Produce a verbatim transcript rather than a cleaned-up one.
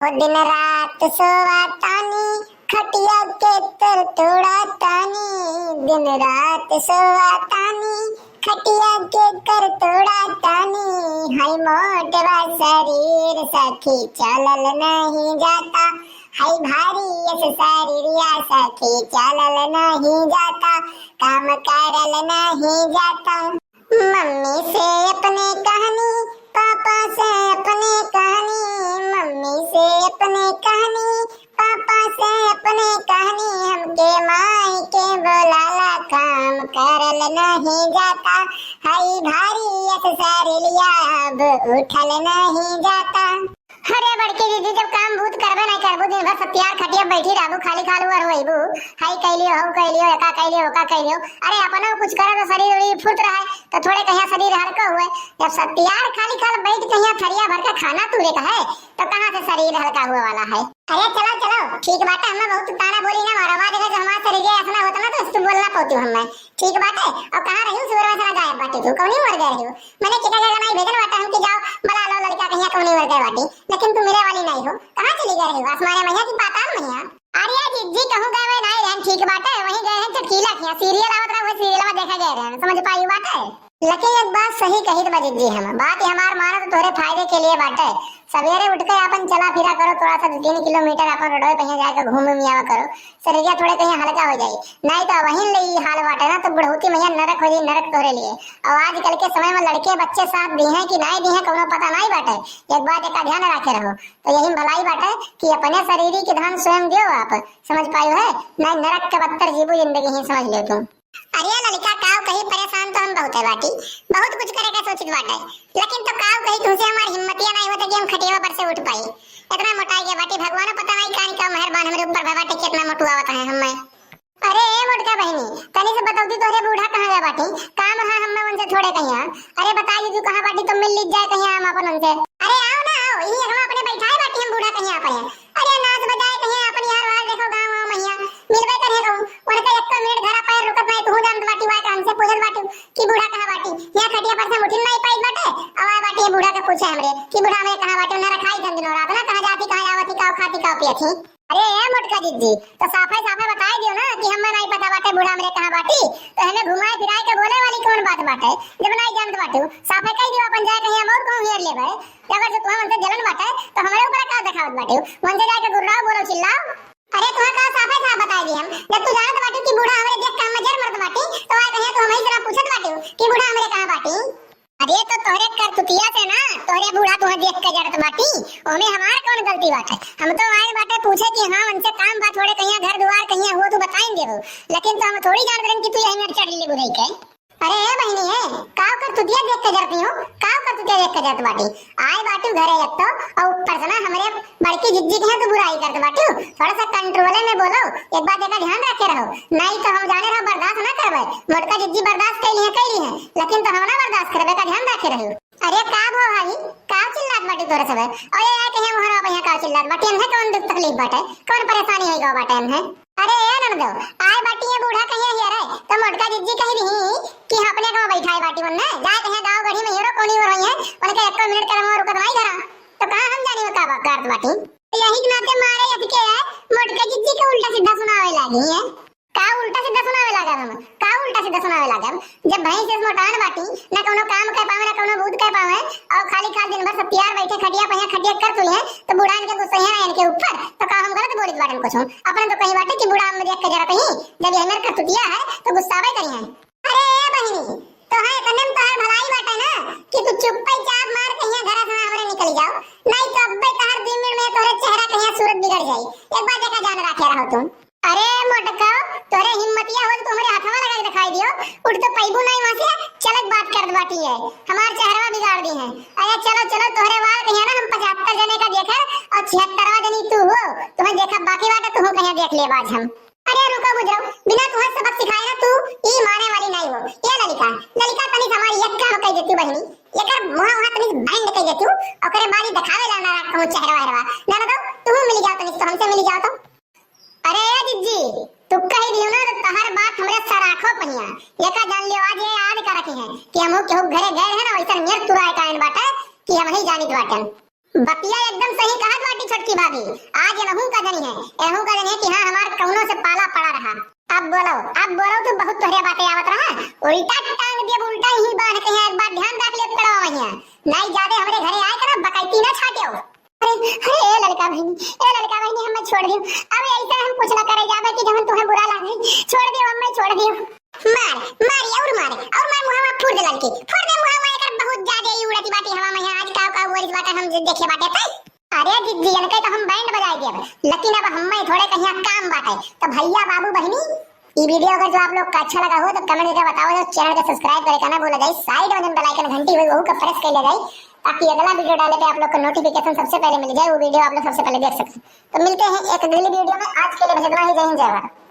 ओ दिन रात सोवा तानी, खटिया के तर तोड़ा तानी, दिन रात सोवा तानी, खटिया के कर तोड़ा तानी। हाय मोटवा शरीर सखी चलल नहीं जाता, हाय भारी यस शरीरिया सखी चलल नहीं जाता, काम करल नहीं जाता। मम्मी से अपने कहनी, पापा से अपने कहनी, मम्मी से अपने कहनी, पापा से अपने कहनी, हमके माई के बोलाला, काम करल नहीं जाता, हई भारी यस शरीरिया अब उठल नहीं जाता। अरे बड़की दीदी, जब काम बूत करबे नहीं करबू, दिन भर सत्यार खटिया बैठी रहबू, खाली खालू अरुआइबू, हाई कैलियो, हऊ कैलियो, एका कैलियो, ओका कैलियो। अरे अपना कुछ करे तो शरीर उरीर फुर्त रहे, तो थोड़े कहिया शरीर हल्का हुए। जब सत्यार खाली खाल बैठ कहिया थरिया भर के खाना तूरे का है, तो कहाँ से शरीर हल्का हुए वाला है? अरे चलो चलो, ठीक बाटे, हमें बहुत ताना बोली ना मारो, बाद में हमारा शरीर ऐसा होता ना तो तू बोलना पौती हमें। ठीक बाटे, और कहाँ रही सुबह से ना गायब बाटे तू, कौनी मर गए रही हो? मैंने कितना जगह नहीं भेजन बाटे हम कि जाओ बुला लो लड़का कहिया कौनी मर गए बाटे, लेकिन तू मिले वाली नहीं हो। कहाँ चली गए रही हो? आसमान मैया की पाताल मैया? अरे जिज्जी कहूँ गए हुए नहीं रहन, ठीक बाटे, वहीं गए हैं चटकीला किया, सीरियल आवत रहा, वही सीरियल में देखा गए रहन, समझ पाई बाटे। लेकिन एक बात सही कही तो बा जिज्जी, हम बात ये हमार मानो तो तोहरे फायदे के लिए बाटे। सवेरे उठ के अपन चला फिरा करो, थोड़ा सा दो तीन किलोमीटर अपन रोडवे पे यहाँ जाके घूम उम आवा करो, शरीरिया थोड़े कहीं हल्का हो जाई। नहीं तो वहीं ले ई हाल बाटे ना तो बुढ़ौती मैया नरक हो जाई, नरक तोहरे लिए। और आजकल के समय में लड़के बच्चे साथ दी हैं कि नहीं दी हैं, कौनो पता नहीं बाटे। एक बात एक ध्यान रखे रहो, तो यही भलाई बाटे कि अपने शरीर के ध्यान स्वयं दियो आप, समझ पायो है? नहीं नरक के बदतर जीबू जिंदगी ही समझ लियो तुम। अरे ललिका, काव कही, परेशान तो हम बहुत है बाटी, बहुत कुछ करे का सोचित बाटे, लेकिन तो काव कही तुमसे हमार हिम्मतिया नहीं होता कि हम खटिया पर से उठ पाई। इतना मोटा गया बाटी, भगवान पता नहीं कान का मेहरबान हमरे ऊपर भवा बाटे, कितना मोटुआ होता है हमें। अरे ए मोटका बहिनी, तनी से बतौती तोहरे बूढ़ा कहाँ गए बाटी? काम है हमें उनसे थोड़े कहिया। अरे बताई दीजू कहाँ बाटी, तो मिल लीज जाए कहिया हम अपन उनसे। अरे आओ ना आओ, यही हम अपने बैठाए बाटी हम बूढ़ा कहिया अपन। अरे नाच बजाए कहिया अपन यार वार देखो गाँव वाँव मैया। मिलबे करिए कहूँ, उनका एको मिनट घरा पैर रुकत नहीं, तू जानत बाटी वाय हमसे पूछत बाटी कि बूढ़ा कहाँ बाटी? यहाँ खटिया पर से हम उठिन नहीं पाई बाटे। अब आए बाटी ये बूढ़ा के पूछे हमरे कि बूढ़ा हमरे कहाँ बाटे? उन्हें रखाई धन दिनों रात ना, कहाँ जाती, कहाँ आवती, का खाती, का पियती? अरे ए मोटका जिज्जी, तो साफे साफे बताई दियो ना कि हमें नहीं पता बाटे बूढ़ा हमरे कहाँ बाटी, तो हमें घुमाए फिराए के बोले वाली कौन बात बाटे? जब नहीं जानत बाटू, साफे कह दियो अपन जाए कहीं हम और कहूँ हेर लेबे। अगर जो तुम्हें उनसे जलन बाटे, तो हमारे ऊपर का दिखावत बाटू? उनसे जाके गुर्राओ, बोलो, चिल्लाओ। अरे तुम्हें का साफे साफ बताई दी हम, जब तू जानत बाटू कि बूढ़ा हमरे देख के हम जर मरत बाटी, तो आए कहीं तू हमें इतना पूछत बाटू कि बूढ़ा हमरे कहाँ बाटी? अरे तो तोहरे करतुतिया से ना, तोहरे बूढ़ा तुहा देख के जरत बाटी, ओमे हमार कौन गलती बाटे? हम तो आए बाटे पूछे कि हाँ, उनसे काम बा थोड़े, कहिया घर दुआर कहिया हुआ तू बताइन देबो, लेकिन तो हम थोड़ी जानत रहन कि तू यही में चढ़ ले बुढ़ई के। अरे ए बहिनी ए, काव करतुतिया देख के जरती हो? काव करतुतिया देख के जरत बाटी? आए बाटू घरे एक तो, और ऊपर से ना हमरे बड़की जिज्जी के यहाँ तो बुराई करत बाटू। थोड़ा सा कंट्रोले में बोलो, एक बात का ध्यान रखे रहो, नहीं तो हम जाने रहो बर्दाश्त ना करबे। मोटका जिज्जी बर्दाश्त कैली है, कैली है, लेकिन तो हम ना बर्दाश्त करबे, का ध्यान रखे रहो। अरे का भो भाई, का चिल्लात बाटू तोरे सबे? अरे यार कहीं मोहरा भैया का चिल्लात बाटी, इन्हें कौन दुख तकलीफ बाटे, कौन परेशानी है गो बाटे इन्हें? अरे ए ननदो, आए बाटी ये बूढ़ा कहिया हिया रे, तो मोटका जिज्जी कही रही कि हम अपने गाँव बैठाए बाटी मन में, जाए कहिया गाँव गढ़ी में हियो रो कोनी हो रही है, उनके एको मिनट करम रुकत नहीं घरा। तो कहाँ हम जानी वो का बा-, करत बाटी? तो यही के नाते मारे यद के है, मोटका जिज्जी के उल्टा सीधा सुनावे लागी है। का उल्टा सीधा सुनावे लागब हम? का उल्टा सीधा सुनावे लागब? जब भैंस इस मोटान बाटी, ना कौनो काम कर पावे, ना कौनो बूत कर पावे, और खाली खाल दिन भर सब तियार बैठे खटिया पहिया खटिया कर तुली है, तो बूढ़ा इनके गुस्सा है ना इनके ऊपर, तो का हम गलत बोलित बाटन कुछ? अपने तो कहीं बाटे कि बूढ़ा में देख के जरा कहीं, जब ये मेरे करतुतिया है, तो गुस्सावे करी है। अरे ए बहिनी, तो है इतने में तोहर भलाई बाटे ना कि तू चुप्पे चाप मार कहिया घरा से हमरे निकल जाओ, नहीं तो अब्बे तोहर दो मिनट में तोहरे चेहरा कहिया सूरत बिगड़ जाई। एक बात देखा ध्यान रखे रहो तुम। अरे मोटका, तोरे हिम्मतिया हो तो हमरे हथवा लगा के दिखाई दियो, उठ तो पैबू नहीं वहाँ से, चलत बात करत बाटी है, हमार चेहरवा बिगाड़ दी है। अरे चलो चलो, तोहरे वाल कहिया ना हम पचहत्तर जने का देखे और छिहत्तरवा जनी तू हो, तुम्हें देखा बाकी बात है, तू कहिया देख ले बाज हम। अरे रुको बुजरो, बिना तुम्हें सबक सिखाए ना तू ई माने वाली नहीं हो। ये ललिका, ललिका तनी से हमारी एक काम कह देती बहिनी, एकर मुँह वहाँ तनी बैंड कह देती हूँ, ओकरे बाद ही दिखावे ला ना रखा हूँ चेहरवा वेहरवा। ना ना दो, तू मिल जाओ तनी तो हमसे मिल जाओ तो। अरे ए जिज्जी, तू कही दियो ना तो तहर बात हमरे सराखो पहिया। ये का जान लियो आज ये याद कर रखी है कि हम केहू घरे गए हैं ना वैसा नियर तुराए कायन बाटे कि हम ही जानित बाटन। बतिया एकदम सही कहत बाटी छोटकी। भाभी, आज एनहू का जनी है, एनहू का जनी है कि हाँ, हमार कौनो से पाला पड़ा रहा। अब बोलो, अब बोलो, तू बहुत तोहरे बातें आवत रहा, उल्टा टांग दिया, उल्टा ही बांध के है, एक बार ध्यान रख ले, पेड़वा वहीं है। नहीं ज्यादा हमरे घरे आए करा, बकैती ना छाटियो। अरे, अरे, ए लड़का बहनी, ए लड़का बहनी, हमें छोड़ दियो। अब ऐसे हम कुछ ना करे जाबे कि जवन तुम्हें बुरा लागे, छोड़ दियो, हमें छोड़ दियो। मार, मार, और मार, और मार, मुहावा फोड़ दे लड़की, फोड़ दे मुहावा, एकर बहुत ज्यादा ही उड़ती बाटी हवा में, आज का, का बोलिस बाटे हम देखे बाटे, तै। अरे दीदी, इनके तो हम बैंड बजाए देब, लेकिन अब हमें थोड़े कहीं काम बाटे। तो भैया, बाबू, बहनी, ई वीडियो अगर जो आप लोग का अच्छा लगा हो तो कमेंट करके बताओ, जो चैनल के सब्सक्राइब करे का ना भूला जाए, साइड में जन बेल आइकन घंटी हुई वहू का प्रेस कर लिया जाए, ताकि अगला वीडियो डाले पे आप लोग को नोटिफिकेशन सबसे पहले मिल जाए, वो वीडियो आप लोग सबसे पहले देख सकें। तो मिलते हैं एक अगली वीडियो में, आज के लिए बस इतना ही। जय हिंद, जय भारत।